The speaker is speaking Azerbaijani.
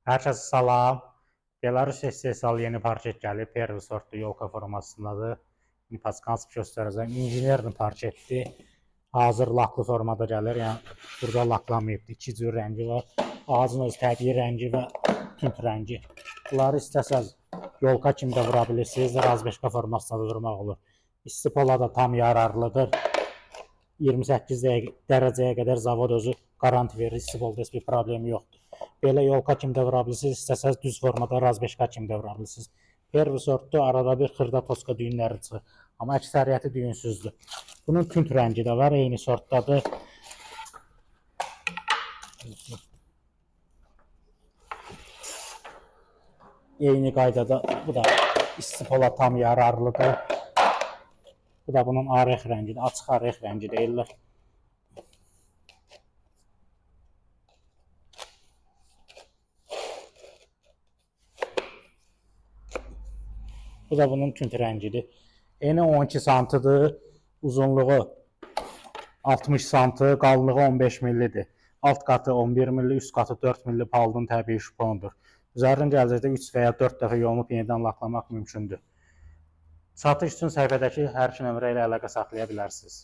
Hər kəsə salam. Belarus istehsalı yeni parket gəlib. Pervi sortlu yolka formasındadır. İndi paskansı göstərəcəm. İnjinerli parketdir. Hazır laklı formada gəlir. Yəni burada laklanmayıbdır. İki cür rəngi var. Ağacın öz təbii rəngi və tünd rəngi. Bunları istəsəz yolka kimi də vura bilirsiniz. Razbeşka formasında da vurmaq olur. İsti pola da tam yararlıdır. 28 dərəcəyə qədər zavod özü qaranti verir. İsti polda heç bir problemi yoxdur. Belə yolka kimi də vura bilirsiniz, istəsəz düz formada razbeşka kimi də vura bilirsiniz. Pervi sortdur, arada bir xırda toska düyünləri çıxır. Amma əksəriyyəti düyünsüzdür. Bunun tünd rəngi də var, eyni sortdadır. Eyni qaydada bu da isti pola tam yararlıdır. Bu da bunun arex rəngidir, açıq arex rəngi deyirlər. Bu da bunun tünd rəngidir. Eni 12 santıdır, uzunluğu 60 santı, qalınlığı 15 millidir. Alt qatı 11 milli, üst qatı 4 milli paldın təbii şpondur. Üzərinə gələcəkdə 3 və ya 4 dəfə yonub yenidən laklamaq mümkündür. Satış üçün səhifədəki hər iki nömrə ilə əlaqə saxlaya bilərsiniz.